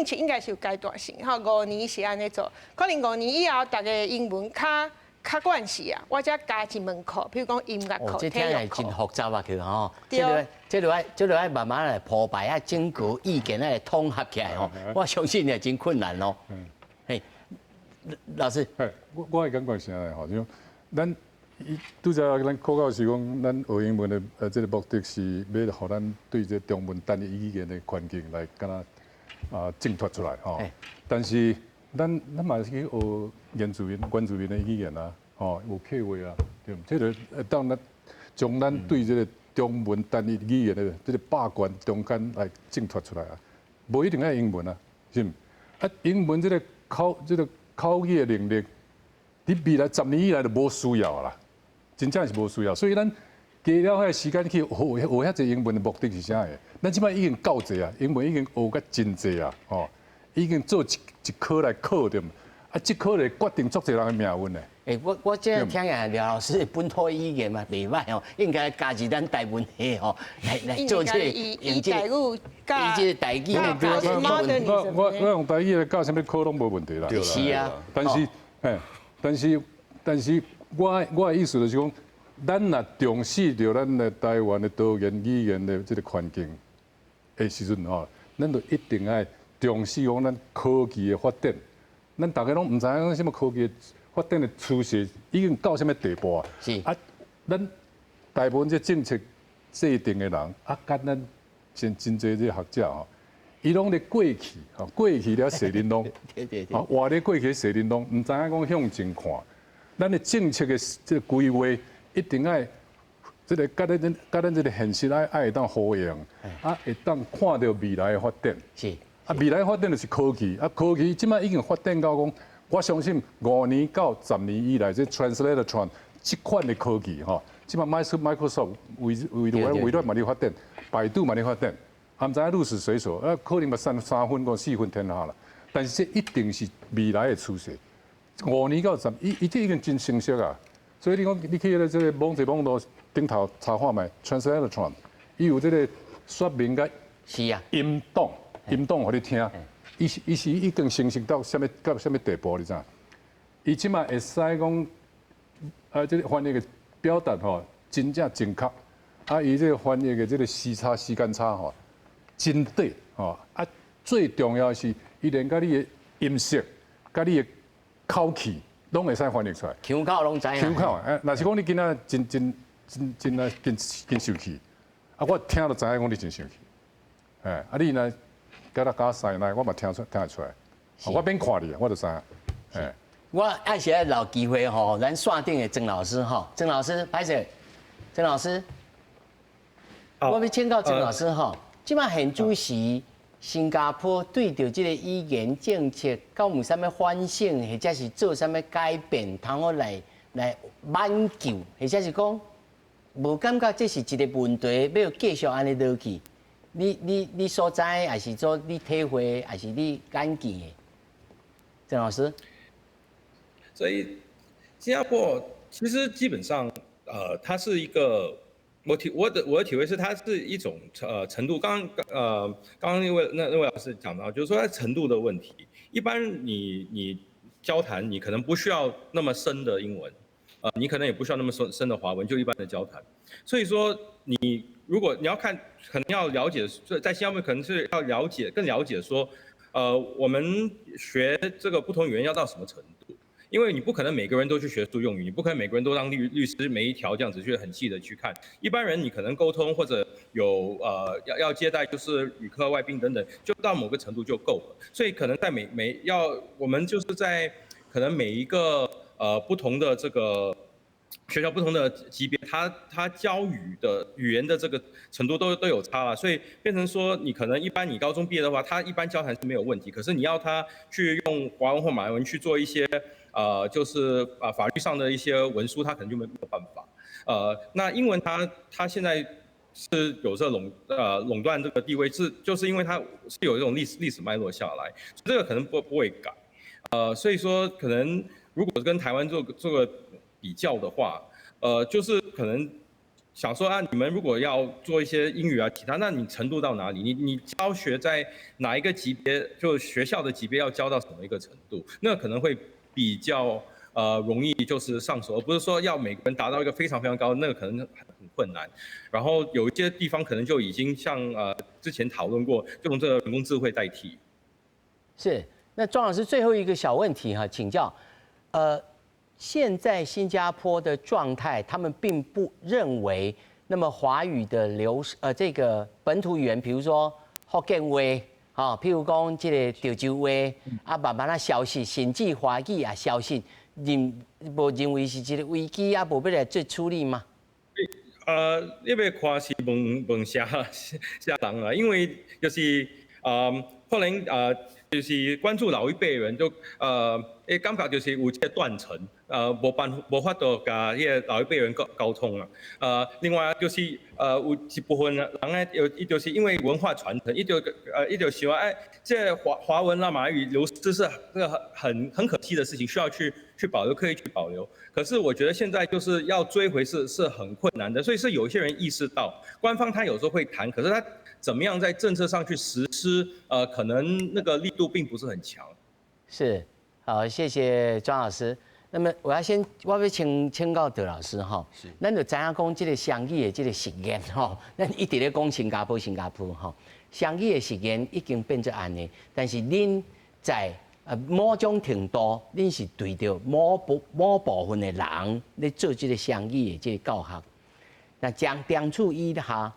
策應該是有階段性，吼，五年是按呢做，可能五年以後，逐家英文較較慣勢啊，我才加一門課，比如講音樂課、這聽起來真複雜啊，去吼。這個愛慢慢來鋪排啊，整個意見來統合起來吼。我相信也真困難咯。嘿，老師。嘿，我的感覺是按呢吼，就咱拄才咱考教是講，咱學英文的這個目的是欲予咱對這中文單一語言的環境來敢若啊掙脫出來吼。但是咱嘛是去學原住民的語言啊。吼，有客話啊，對毋？這個會當咱將咱對這個中文單一語言的這個霸權中間來掙脫出來啊！無一定愛英文啊，是毋？啊，英文這個口語的能力，佇未來10年以來就無需要啦，真正是無需要。所以咱加了遐時間去學學遐濟英文的目的是啥個？咱這擺已經夠濟啊，英文已經學甲真濟啊，吼，已經做一科來考對毋？啊，這科會決定足濟人的命運的。欸，我這聽起來廖老師的本土語言嘛袂䆀哦，應該加入咱台灣話吼，來做這個用這個以這個台語來教這個英文。我用台語來教啥物課攏無問題啦。是啊，但是，我的意思就是講，咱若重視著咱的台灣的多元語言的這個環境的時陣吼，咱就一定愛重視講咱科技的發展。咱逐家攏毋知影講啥物科技發展的趨勢已經到啥物地步啊？啊，咱大部分這政策制定的人，啊，佮咱真真濟這學者吼，伊攏咧過去，吼過去咧踅恁攏，活咧過去踅恁攏，毋知影講向前看。咱的政策的這個規劃一定愛這個佮咱這個現實愛會當呼應，啊，會當看著未來的發展。啊，未來發展就是科技，啊，科技這擺已經發展到講，我相信5年到10年以來，這 Translatotron 這款的科技吼，這擺 Microsoft 微軟嘛咧發展，百度嘛咧發展，啊，毋知影鹿死誰手，啊，可能嘛三分或四分天下啦。但是這一定是未來的趨勢，五年到十，伊這已經真成熟啊。所以你講你去彼個這個網際網路頂頭查看覓 Translatotron，伊有這個說明佮音檔。音檔予你聽，伊是已經成熟到啥物地步，你知？伊這擺會使講，啊，這個翻譯的表達吼，真正正確，啊，伊這個翻譯的這個時差時間差吼，真短吼，啊，最重要的是，伊連佮你的音色、佮你的口氣，攏會使翻譯出來。腔口攏知。腔口，哎，若是講你今仔真真真真啊真真生氣，啊，我聽就知影講你真生氣，哎，啊，你若佮他加塞來，我嘛聽會出來。我免看你，我就知影。哎，我愛是愛留機會吼，咱線頂的曾老師吼，曾老師，歹勢，曾老師，我欲請教曾老師吼，這擺現主時新加坡對著這個語言政策，敢有啥物反省，或者是做啥物改變，通好來挽救，或者是講無感覺這是一個問題，欲繼續按呢落去？你所知，抑是做你體會，抑是你眼見的？鄭老師，所以新加坡其實基本上，它是一個，我的體會是，它是一種程度。剛剛那位老師講到，就是說它程度的問題。一般你交談，你可能不需要那麼深的英文，你可能也不需要那麼深的華文，就一般的交談。所以說你如果你要看，可能要了解，在新加坡可能是要了解，更了解說，我們學這個不同語言要到什麼程度？因為你不可能每個人都去學術用語，你不可能每個人都當律師，每一條這樣子去很細的去看。一般人你可能溝通或者有要接待就是旅客外賓等等，就到某個程度就夠了。所以可能在每每要我們就是在可能每一個不同的這個學校不同的級別，他教語的語言的這個程度都有差啦，所以變成說你可能一般你高中畢業的話，他一般交談是沒有問題，可是你要他去用華文或馬來文去做一些就是啊法律上的一些文書，他可能就沒有辦法。那英文他現在是有這壟斷這個地位，是就是因為它是有一種歷史脈絡下來，這個可能不會改。所以說可能如果跟台灣做個比較的話，就是可能想說啊，你們如果要做一些英語啊，其他，那你程度到哪裡？你教學在哪一個級別？就學校的級別要教到什麼一個程度？那可能會比較容易就是上手，而不是說要每個人達到一個非常非常高，那個可能很困難。然後有一些地方可能就已經像之前討論過，就用這個人工智慧代替。是，那莊老師最後一個小問題哈，請教，現在新加坡的狀態，他們並不認為那麼華語的流這個本土語言，比如說福建話，哈，譬如講這個潮州話，啊，慢慢仔消失，甚至華語也消失，無認為是一個危機啊，無欲來做處理嗎？你欲看是問問啥啥人啦，因為就是可能就是關注老一輩人就感覺就是有這個斷層，無法度共彼個老一輩人溝通啊。另外就是有一部分人咧，有伊就是因為文化傳承，伊就想哎，這個華文啦馬來語流失是這個很可惜的事情，需要去保留，刻意去保留。可是我覺得現在就是要追回是很困難的，所以是有一些人意識到，官方他有時候會談，可是他怎麼樣在政策上去實施，可能那個力度並不是很強。是，好，謝謝莊老師。那麼我要先，我欲請教杜老師哈。是。咱就知影講這個雙語的這個實驗吼，咱一直咧講新加坡，新加坡吼，雙語的實驗已經變做按呢，但是恁在某種程度，恁是對著某部分的人咧做這個雙語的這個教學。那將當初以下，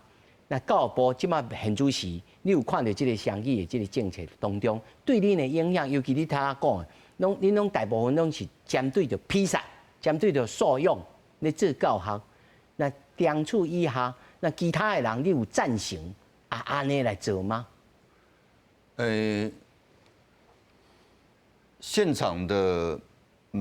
那教育部這馬現主時，你有看著這個雙語的這個政策當中，對恁的影響，尤其你頭仔講的，恁攏大部分攏是針對著披薩，針對著素養咧做教學。那當初以下，那其他的人，你有贊成啊按呢來做嗎？現場的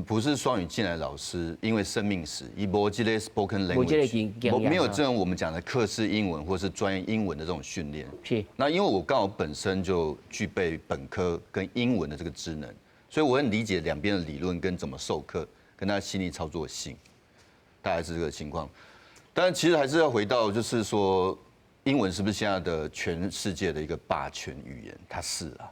不是雙語進來的老師，因為生命史，伊無這個 spoken language，沒有這種我們講的課室英文或是專業英文的這種訓練。那因為我剛好本身就具備本科跟英文的這個職能，所以我很理解兩邊的理論跟怎麼授課，跟他心理操作性，大概是這個情況。但其實還是要回到，就是說英文是不是現在的全世界的一個霸權語言？它是啊。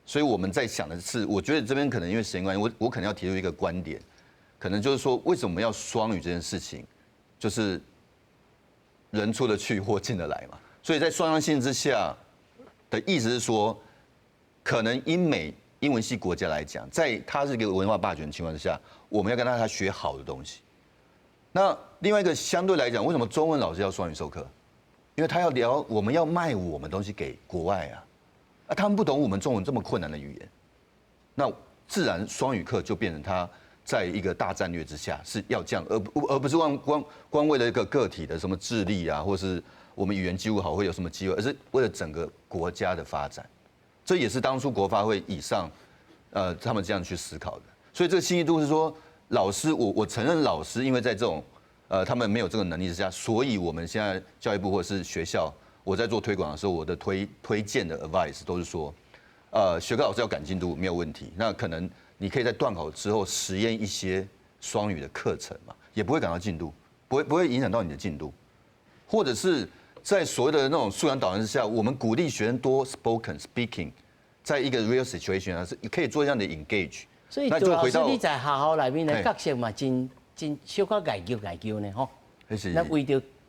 所以我們在想的是，我覺得這邊可能因為時間關係，我可能要提出一個觀點，可能就是說，為什麼要雙語這件事情，就是人出得去，貨進得來嘛。所以在雙向性之下的意思是說，可能英美英文系國家來講，在它是一個文化霸權的情況之下，我們要跟他學好的東西。那另外一個相對來講，為什麼中文老師要雙語授課？因為他要聊，我們要賣我們東西給國外啊。啊，他們不懂我們中文這麼困難的語言，那自然雙語課就變成他在一個大戰略之下是要這樣，而不是光為了一個個體的什麼智力啊，或是我們語言基礎好會有什麼機會，而是為了整個國家的發展。這也是當初國發會以上，他們這樣去思考的。所以這個細膩度是說，老師，我承認老師因為在這種，他們沒有這個能力之下，所以我們現在教育部或者是學校。我在做推廣的時候，我的推薦的 advice 都是說，學科老師要趕進度沒有問題。那可能你可以在段考之後實驗一些雙語的課程嘛，也不會趕到進度，不會影響到你的進度。或者是在所謂的那種素養導向之下，我們鼓勵學生多 spoken speaking，在一個 real situation 啊，是可以做這樣的 engage。所以杜老師你在學校內面的角色嘛，真真小可研究研究呢，吼。那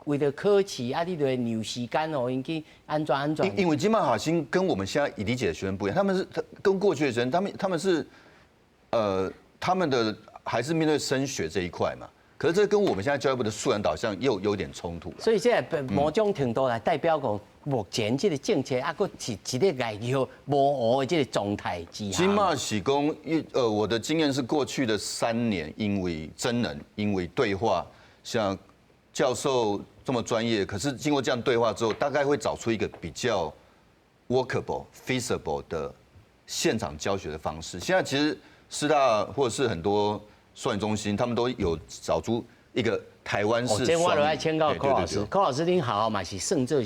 為著考試啊，你就會讓時間予𪜶去按怎按怎。因為這馬學生跟我們現在已理解的學生不一樣，他們是跟過去的學生，他們是，他們的還是面對升學這一塊嘛。可是這跟我們現在教育部的素養導向又有點衝突。所以這某種程度來代表講，目前這個政策啊，閣是一個研究模糊的這個狀態之下。這馬是講，我的經驗是過去的3年，因為真人，因為對話。像教授這麼專業，可是經過這樣對話之後，大概會找出一個比較 workable、feasible 的現場教學的方式。現在其實師大或者是很多雙語中心，他們都有找出一個台灣式。這我就愛請教柯老師，柯老師恁學校嘛是算做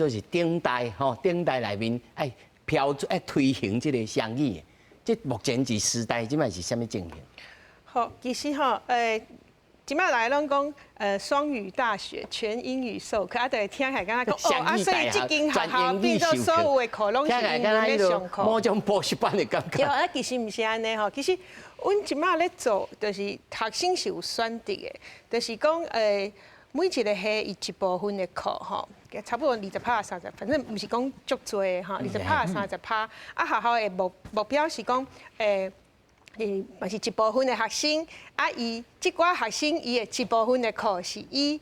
是頂大吼，頂大內面愛標愛推行這個雙語的。這目前佇師大這擺是啥物情形？好，其實吼，這擺來攏講，雙語大學全英語授課，啊，就會聽起來敢若講，哦，啊，所以這間學校變做所有的課攏是英文咧上課。某種補習班的感覺。對，啊，其實毋是按呢吼，其實阮這擺咧做，就是學生是有選擇的，就是講，每一個系伊一部分的課吼，差不多20趴30，反正毋是講足濟的吼，20趴30趴。啊，學校的目標是講，嘛是一部分的學生，啊，伊這寡學生伊的一部分的課是以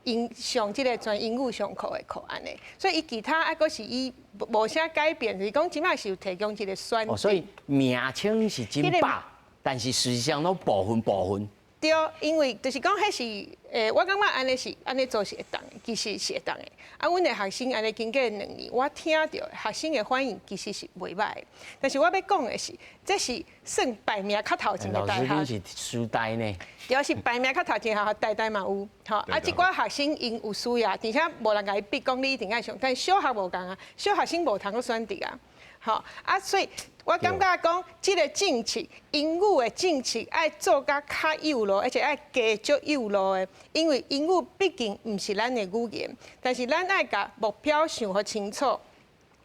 英上這個全英語上課的課按呢，所以伊其他啊，閣是伊無啥改變，就是講這擺是有提供一個選擇。哦，所以名稱是真百，但是實際上攏部分部分。對，因為就是講，彼是我感覺按呢是按呢做是會當的，其實是會當的。啊，阮的學生按呢經過兩年，我聽著學生的反應其實是袂䆀的。但是我欲講的是，這是算排名較頭前的大學。老師，恁是師大呢？對，是排名較頭前學校，台大嘛有，吼。啊，這寡學生𪜶有需要，而且無人共伊逼講你一定愛上，但小學無仝啊，小學生無通閣選擇啊，吼。啊，所以我感覺講，這個政策，英語的政策愛做甲較幼路，而且愛加足幼路的，因為英語畢竟毋是咱的語言，但是咱愛共目標想予清楚，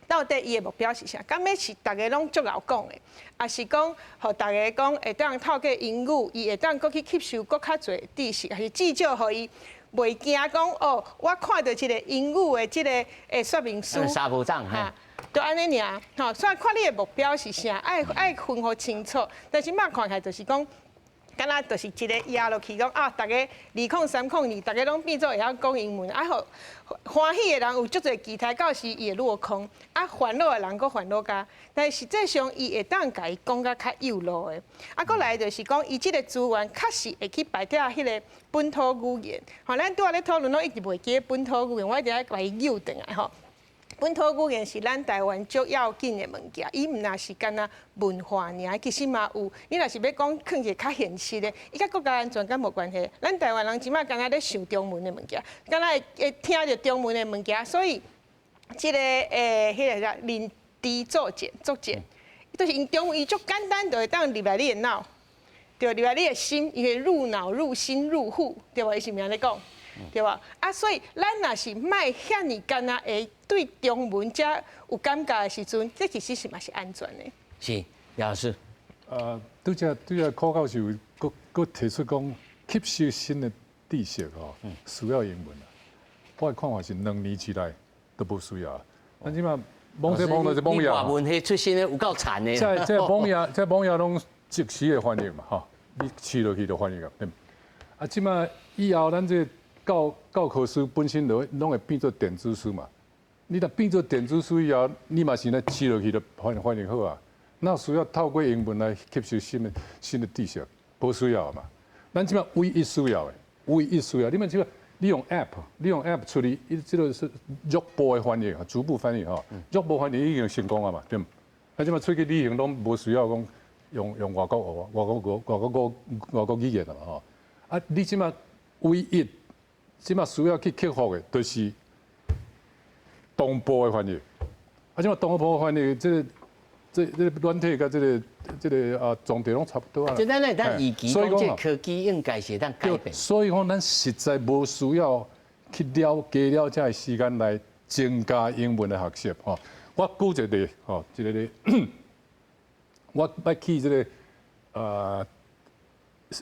到底伊的目標是啥？敢欲是逐家攏足𠢕講的，抑是講予逐家講會當透過英語，伊會當閣去吸收閣較濟知識，還是至少予伊袂驚講哦，我看著這個英語的這個說明書。沙坡長哈。就按呢爾，吼，所以看你的目標是啥，愛分予清楚。但是這擺看起來就是講，敢若就是一个壓落去，講啊，逐家2032，逐家攏變做會曉講英文，啊，予歡喜的人有足濟期待，到時伊會落空，啊，煩惱的人閣煩惱較。但是實際上，伊會當共伊講甲較幼路的。啊，閣來就是講，伊這個資源確實會去排掉彼個本土語言。吼，咱拄仔咧討論，攏一直袂記本土語言，我一定愛共伊扭轉來吼。本土語言是咱台灣足要緊的物件，伊毋若是干焦文化爾，其實嘛有。你若是欲講囥一個較現實的，伊佮國家安全敢無關係。咱台灣人這擺敢若咧想中文的物件，敢若會聽著中文的物件，所以這個彼個啥認知作戰作戰，就是用中文伊足簡單，就會當入來你的腦，對，入來你的心，伊會入腦、入心、入腹，對無？伊是毋是按呢講？對無？啊，所以咱若是莫遐爾干焦會對中文才有感覺的時陣，這其實是嘛是安全的。是，廖老師。拄才柯教授閣閣提出講吸收新的知識吼，需要英文啊。我的看法是2年之內都無需要。咱這擺網這網就是網頁。外文系出身的有夠慘的。這網頁攏即時的翻譯嘛，吼，你試落去就翻譯啊。啊，這擺以後咱這教科書本身就攏會變做電子書嘛。你若變做電子書以後，你嘛是咧試落去就翻譯好啊。哪需要透過英文來吸收新的知識？無需要嘛。咱這擺唯一需要的，唯一需要，你們這個你用 App，你用 App 處理，這個是局部的翻譯，局部翻譯吼，局部翻譯已經成功啊嘛，對毋？咱這擺出去旅行攏無需要講用外國話、外國語言啊嘛吼。啊，你這擺唯一這擺需要去克服的，就是同步的翻譯。啊，這擺同步的翻譯，這個軟體佮這個啊，狀態攏差不多啊。這咱來當預期講，這科技應該是會當改變。所以講，咱實在無需要去了加了這个時間來增加英文的學習吼。我舉一個例吼，這個例，我捌去這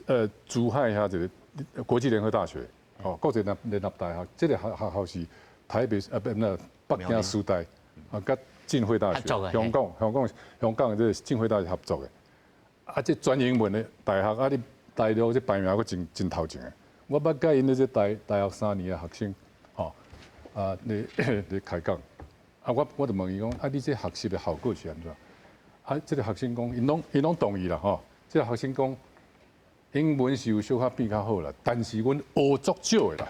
個珠海遐一個國際聯合大學，吼，國際聯合大學，這個學校是台北啊不那北京師大啊，佮浸會大學，香港這個浸會大學合作的，啊，這全英文的大學，啊，你大陸這排名閣真真頭前的。我捌佮𪜶咧這大學3年的學生，吼，啊，咧開講，啊，我就問伊講，啊，你這學習的效果是按怎？啊，這個學生講，𪜶攏同意啦，吼。這個學生講，英文是有小可變較好啦，但是阮學足少的啦。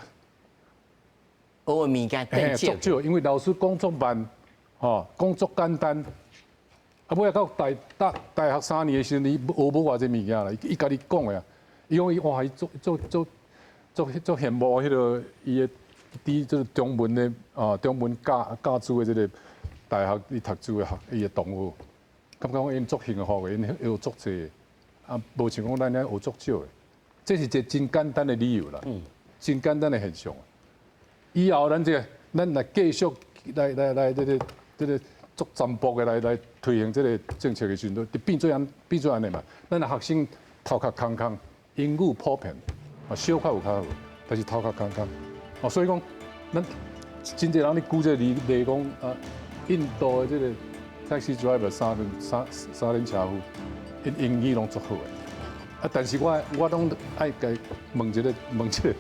學的物件更少。足少，因為老師講足慢，吼，講足簡單。啊，尾仔到大學3年的時陣，伊學無偌濟物件啦，伊家己講的啊。伊講伊哇，伊足足足足足羨慕彼個伊的佇這個中文的啊，中文教教書的這個大學伊讀書的學伊的同學，感覺講𪜶足幸福的，𪜶學足濟，啊，無像講咱遐學足少的。這是一個真簡單的理由啦，真簡單的現象。以後咱這個，咱來繼續來來來這個這個足殘暴的來推行這個政策的時陣，就變做按呢嘛。咱的學生頭殼空空，英語普遍，啊，小可有較好，但是頭殼空空。哦，所以講，咱真濟人咧舉這個例講啊，印度的這個 taxi driver 三輪車夫，𪜶英語攏足好的。啊，但是我攏愛共問一個問題，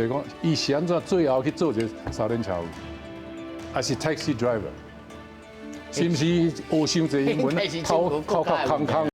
講伊是按怎最後去做一個三輪車夫，還是 taxi driver？是毋是學傷濟英文，頭殼空空？